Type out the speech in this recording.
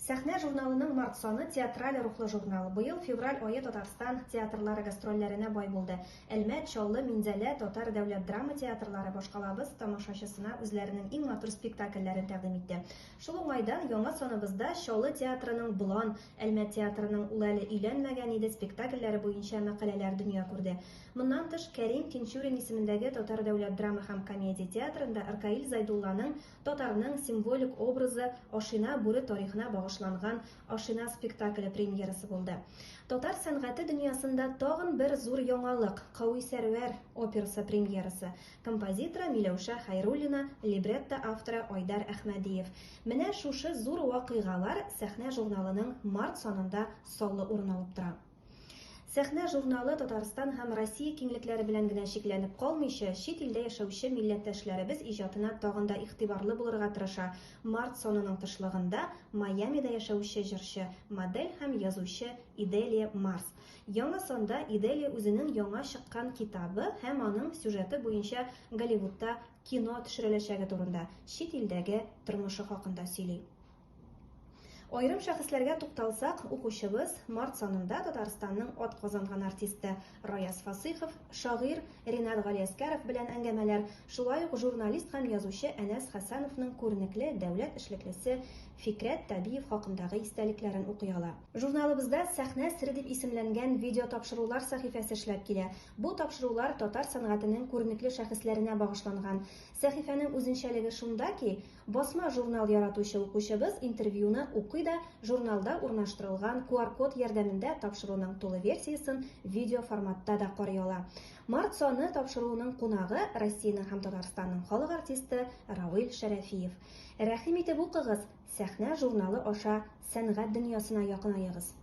Сәхнә журналының март саны театраль рухлы журнал. Быел февраль ае Татарстан театрлары гастрольләренә бай булды. Әлмәт, Чаллы, Минзәлә, Татар дәүләт драма театрлары башкалабыз тамашачысына үзләренең иң матур спектакльләрен тәкъдим итте. Шул уңайдан яңа саныбызда Чаллы театрының Болан, Әлмәт театрының Ул әле өйләнмәгән иде спектакльләре буенча мәкаләләр дөнья күрде. Моннан тыш, Кәрим Тинчурин исемендәге Татар дәүләт драма һәм комедия театрында Ркаил Зайдулланың Татарның символик образы Ашина бүре тарихына багышланган Ашина спектакле премьерасы булды. Татар сәнгате дөньясында тагын бер зур яңалык, Кави Сәрвәр операсы премьерасы. Композиторы Миләүшә Хәйруллина, либретто авторы Айдар Әхмәдиев. Менә шушы зур вакыйгалар Сәхнә журналының март санында саллы урын алып тора. Сәхнә журналы Татарстан һәм Россия киңлекләре белән генә чикләнеп калмыйча, чит илдә яшәүче милләттәшләребез иҗатына тагын да игътибарлы булырга тырыша. Март санының тышлыгында Майамида яшәүче җырчы, модель һәм язучы Иделия Марс. Яңа санда Иделия үзенең яңа чыккан китабы һәм аның сюжеты буенча Голливудта кино төшереләчәге турында, чит илдәге тормышы хакында сөйли. Аерым шәхесләргә тукталсак, укучыбыз март санында Татарстанның атказанган артисты Раяз Фасыйхов, шагыйрь Ринат Галиәскәров белән әңгәмәләр, шулай ук журналист һәм язучы Әнәс Хәсәновның күренекле дәүләт эшлеклесе Фикрәт Табиев хакындагы истәлекләрен укый ала. Журналыбызда Сәхнә сере дип исемләнгән видеотапшырулар сәхифәсе эшләп килә. Бу тапшырулар татар сәнгатенең күренекле шәхесләренә багышланган. Сәхифәнең үзенчәлеге шунда ки, Басма журнал яратучы укучыбыз интервьюны укый да, журналда урнаштырылган QR-код ярдәмендә тапшыруның тулы версиясен видео форматта да карый ала. Март саны тапшыруының кунагы, Россиянең һәм Татарстанның халык артисты Равил Шәрәфиев. Рәхим итеп укыгыз, Сәхнә журналы аша сәнгать дөньясына якынаегыз!